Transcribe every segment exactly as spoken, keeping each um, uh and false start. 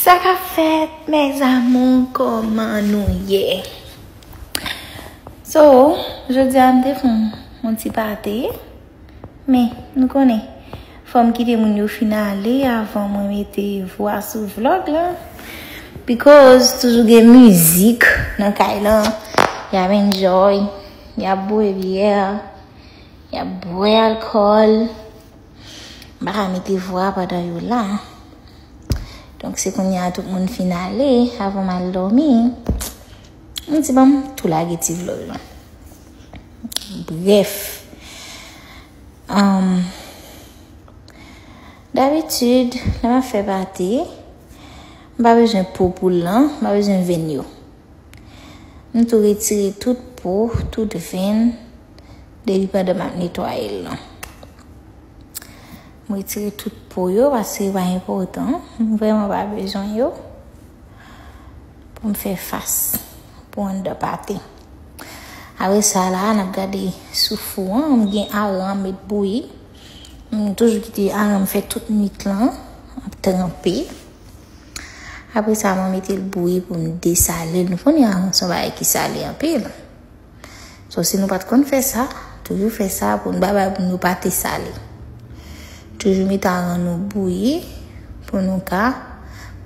Sa k ap fèt, mes amours, kòman nou ye? So, jodi a m te fè yon, yon ti pate, men nou konnen, fò m kite moun yo fin ale avan mwen mete vwa sou vlog la. Because toujou gen mizik nan kay lan, y ap enjoy, y ap bwè byè, y ap bwè alkòl. M pa ka mete vwa pandan yo la. Donk, se kounye a tout moun fin ale, avan m al dòmi. M di, "Ban m tou lage ti vlog lan." Brèf. Um, dabitid, lè m ap fè pate, m pa bezwen po poul lan, m pa bezwen venn yo. M tou retire tout po, tout venn, depi pandan m ap netwaye l lan. M retire tout po yo paske yo pa enpòtan. M vrèman pa bezwen yo pou m fè fas pou anndan pate. Apre sa la, n ap gade sou fou an, m gen aran m met bouyi. M toujou kite aran m fè tout nwit lan ap tranpe. Apre sa, mwen mete l bouyi pou m desale l. Nou konnen aran se yon bagay ki sale anpil. So, si nou pa t konn fè sa, toujou fè sa pou n pa bay moun yo pate sale. Toujou mete aran nou bouyi pou nou ka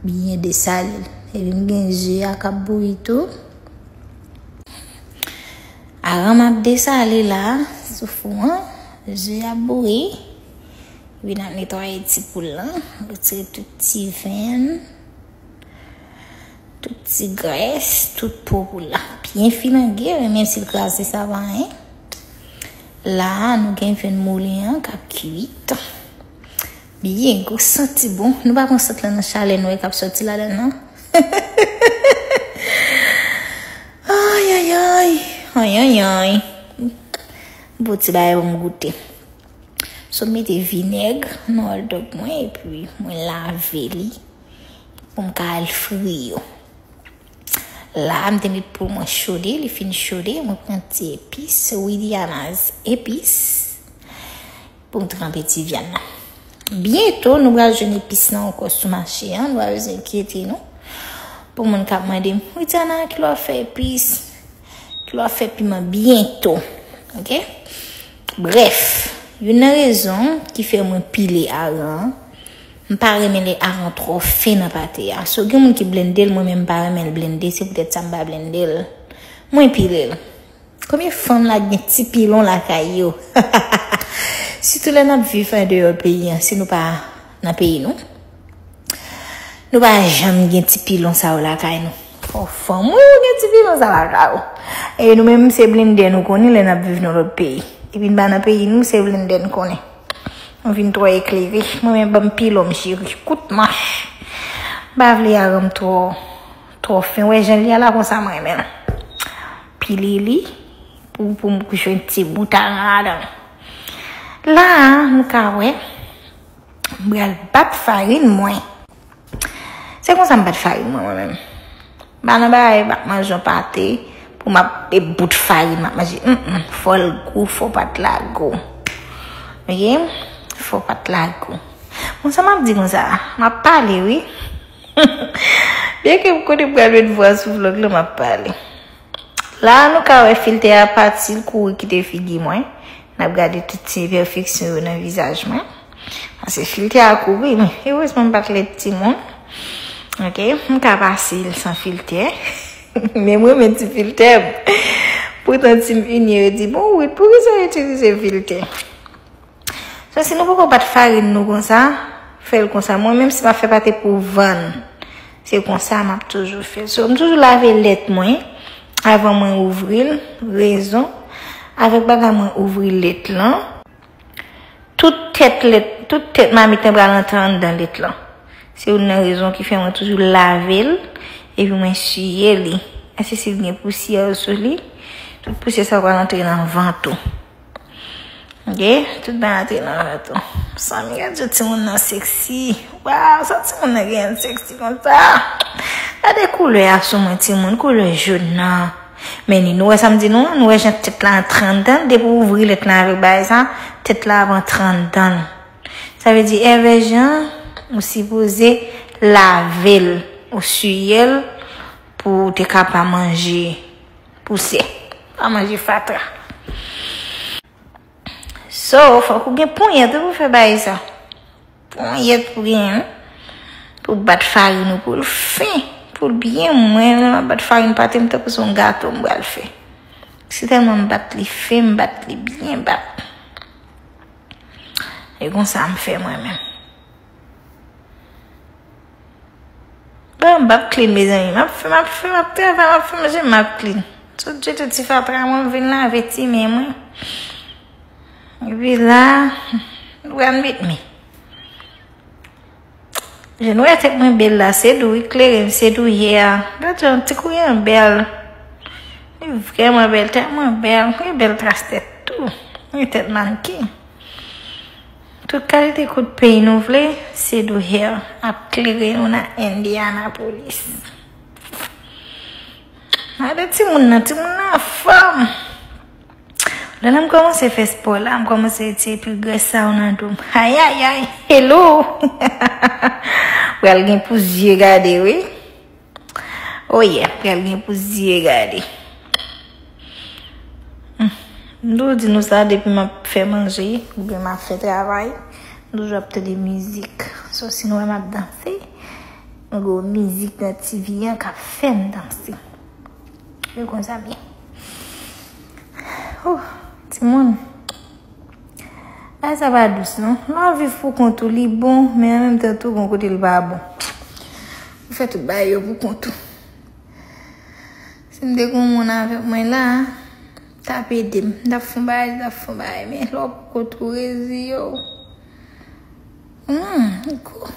byen desale l. Epi m gen ze a k ap bouyi tou. Aran m ap desale la, sou fou an, ze ap bouyi. Epi n ap netwaye ti poul lan, retire tout ti venn, tout ti grès, tout po poul la. Byen filange, menm si l kraze, sa pa anyen. La, nou gen venn moulen an k ap kuit. Byen gou, santi bon. Nou pa pran sant lan nan chalè nou wè k ap sòti ladan l, non? Ay, ay, ay. Ay, ay, ay. Bon ti bagay pou m goute. So, m mete vinèg nan hot dog mwen, epi mwen lave li pou m ka al fri yo. La, m te met poul mwen chode, li fin chode, mwen pran ti epis, Widiana's epis, pou m tranpe ti vyann nan. Byento, nou pral jwenn epis lan ankò sou mache an, nou pa bezwen enkyete nou. Pou moun k ap mande m, "Widiana, kilè w ap fè epis? Kilè w ap fè piman?" Byento, oke? Brèf, youn nan rezon ki fè mwen pile aran, m pa renmen lè aran twò fen nan pate a. So, gen moun ki blende l, mwen menm m pa renmen l blende, se poutèt sa m pa blende l. Mwen pile l. Konbyen fanm la gen ti pilon lakay yo? Sitou lè n ap viv andeyò peyi an, si nou pa nan peyi nou, nou pa janm gen ti pilon sa yo lakay nou. Fò fanm wi ou gen ti pilon sa lakay ou. E nou menm se blendè nou konnen lè n ap viv nan lòt peyi. Epi n pa nan peyi nou, se blendè n konnen. Mwen vin twò eklere. Mwen menm ban m pilon m cheri. Kout manch. M pa vle aran m twò, twò fen. Wè jan l ye a la konsa mwen renmen l. Pile li pou, pou m jwenn ti bout aran ladan l. La a, nou ka wè, m pral bat farin mwen. Se konsa m bat farin mwen, mwen menm. M pa nan bagay m ap manje yon pate pou m ap, e bout farin m ap manje. Mm, mm, fò l gou, fò pat la gou. Oke? Fò pat la gou. Bon, sa m ap di konsa, m ap pale, wi. Byenke m konnen m pral met vwa sou vlog la, m ap pale. La a, nou ka wè filtè a pati, l kouri kite figi mwen. N ap gade tout ti enpèfeksyon yo nan vizaj mwen. Paske filtè a kouvri mwen. Erezman m pa t lèd timoun. Oke, m ka pase l san filtè. Men mwen renmen ti filtè m. Poutan Team Uni yo di, "Bon, Wid, poukisa w itilize filtè?" So, si nou poko bat farin nou konsa, fè l konsa. Mwen menm, si m ap fè pate pou vann, se konsa m ap toujou fè. So, m toujou lave lèt mwen avan mwen ouvri l. Rezon, avèk bagay mwen ouvri lèt lan, tout tèt lèt, tout tèt mamit lan pral antre anndan lèt lan. Se youn nan rezon ki fè mwen toujou lave l, epi mwen siye li. Paske si l gen pousyè sou li, tout pousyè sa yo pral antre nan vant ou. Oke, tout bagay antre nan vant ou. Sa m gade yo, timoun nan sexy. Waw, sa timoun nan gen sexy konsa. Gade koulè a sou mwen, timoun, koulè jòn nan. Men ni, nou wè sa m di nou an, nou wè jan tèt la antre anndan l, depi w ouvri lèt lan avèk bagay sa, tèt la ap antre anndan l. Sa vle di, Èvè Jan, ou sipoze lave l, ou siye l pou w te ka pa manje pousyè, pa manje fatra. So, fòk ou gen ponyèt pou fè bagay sa. Ponyèt pou genyen, wi. Pou bat farin ou pou l fen, pou l byen mwen, lè m ap bat farin pate m tankou se yon gato m pral fè. Se tèlman m bat li fen, m bat li byen bat. E konsa m fè mwen menm. Bon, m p ap clean, mezanmi. M ap fè, m ap fè, m ap travay, m ap fè manje, m ap clean. Sot jete ti fatra mwen, m vin lave ti men mwen. Epi la, look at me. Jan w wè tèt mwen bèl la, se dou, wi, klere m, se dou yè a. Gade yon ti kouyen bèl. Li vrèman bèl, tèt mwen bèl. Li bèl tras tèt tou. Li tèt mannequin. Tout kalite kout peny nou vle, se dou hair ap klere nou nan Indianapolis. Gade timoun nan, timoun nan anfòm. Lè m kòmanse fè spò la, m kòmanse retire pil grès sa yo nan do m. Ayayay, hello! Pral gen pou zye gade, wi. Oh yeah, pral gen pou zye gade. Hmm. M toujou di nou sa depi m ap fè manje, oubyen m ap fè travay, m toujou ap tande mizik. So, si nou wè m ap danse, m gen yon mizik nan T V an k ap fè m danse. E konsa byen. Oh, timoun. Bagay sa pa dous, non. Lè w ap viv pou kont ou, li bon, men an menm tan tou, gon kote l pa bon. Ou fè tout bagay yo pou kont ou. Si m te gen yon moun avèk mwen la, t ap ede m. M t ap fè yon bagay, li t ap fè yon bagay. Men lè w pou kont ou, reziye w. Hmm, gou.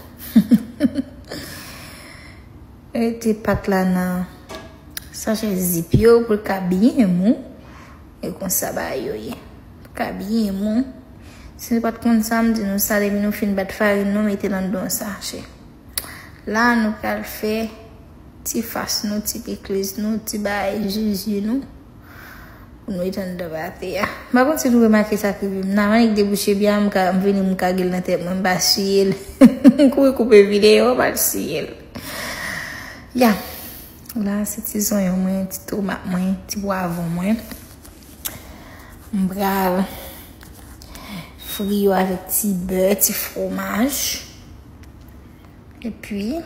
Rete pat la nan sachè zip yo pou l ka byen mou. E konsa bagay yo ye. Pou l ka byen mou. Si nou pa t konn sa, m di nou sa, depi nou fin bat farin nou, mete l anndan yon sachè. La, nou pral fè ti fas nou, ti pikliz nou, ti bagay zuzu nou. Pou nou mete anndan pate a. M pa konn si nou remake sa k rive m nan. M annik debouche byen, m ka, m vini, m kage l nan tèt mwen, m pa siye l. M kouri koupe videyo, m pa siye l. Ya. La, se ti zonyon mwen, ti tomat mwen, ti pwavwon mwen. M pral fri yo avèk ti bè, ti fwomaj. Epi,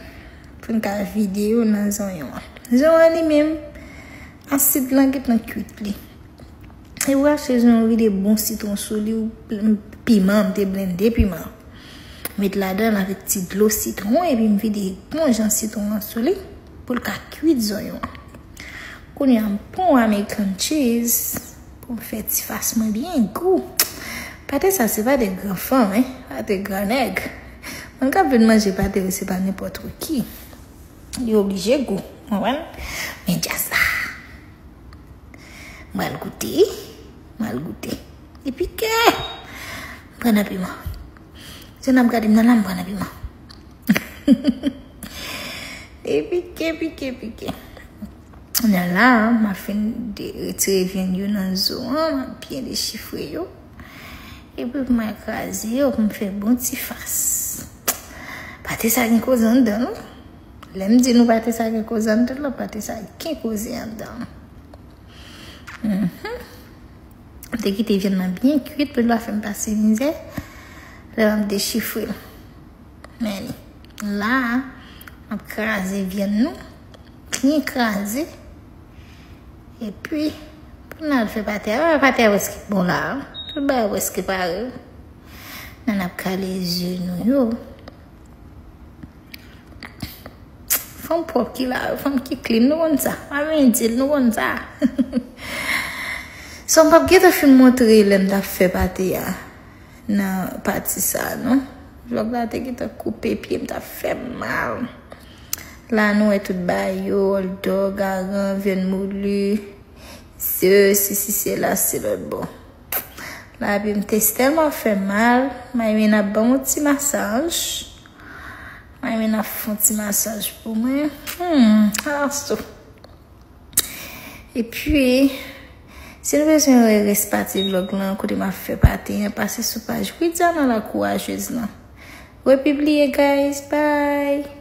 pou n ka vide yo nan zonyon an. Zonyon an li menm, asid lan gentan kwit li. E ou rache zonyon, ou vide bon sitwon sou li, ou bl-, piman, m te blende piman. Met ladan l avèk ti dlo sitwon, epi m vide bon jan sitwon an sou li, pou l ka kwit zonyon an. Kounye a, m pran yon American cheese pou m fè ti fas mwen byen gou. Pate sa, se pate gran fanm, en, pate gran nèg. Moun k ap vin manje pate yo, se pa nenpòt ki. Yo oblije gou, konprann? Men djaz la. M pral goute, m pral goute. Li pike. M pran nan piman. Jan n ap gade m nan la, m pran nan piman. Li pike, pike, pike. Kounye a la, m ap fin de-, retire vyann yo nan zo an, m ap byen dechifre yo. Epi pou mwen kraze yo, pou m fè bon ti fas. Pate sa gen koze anndan l, wi. Lè m di nou pate sa gen koze anndan l, pate sa gen koze anndan l. Mhm. M te kite vyann nan byen kwit pou l pa fè m pase mizè. Lè m ap dechifre l. Men li. La a, m ap kraze vyann nou. Byen kraze. Epi, pou n al fè pate a. Pate a prèske bon la. Tout bagay prèske pare. Men n ap kale ze nou yo. Fanm pwòp ki la, fanm ki clean, nou konn sa. Pa vin di l, nou konn sa. So, m p ap gentan fin montre lè m t ap fè pate a nan pati sa, non. Vlòg la te gentan koupe pye m, t ap fè m mal. La, nou wè tout bagay yo, hot dog, aran, vyann mouli, ze, sesi, sela, se lòt bò. La, epi m te tèlman fè mal, m a renmen ap ban m yon ti masaj. Mwen menm ap fè yon ti masaj pou mwen. Hmm, ala sou. Epi, si nou bezwen wè rès pati vlòg lan, kote m ap fè pati an, pase sou paj Widiana la kourajez lan. Repibliye, guys. Bye!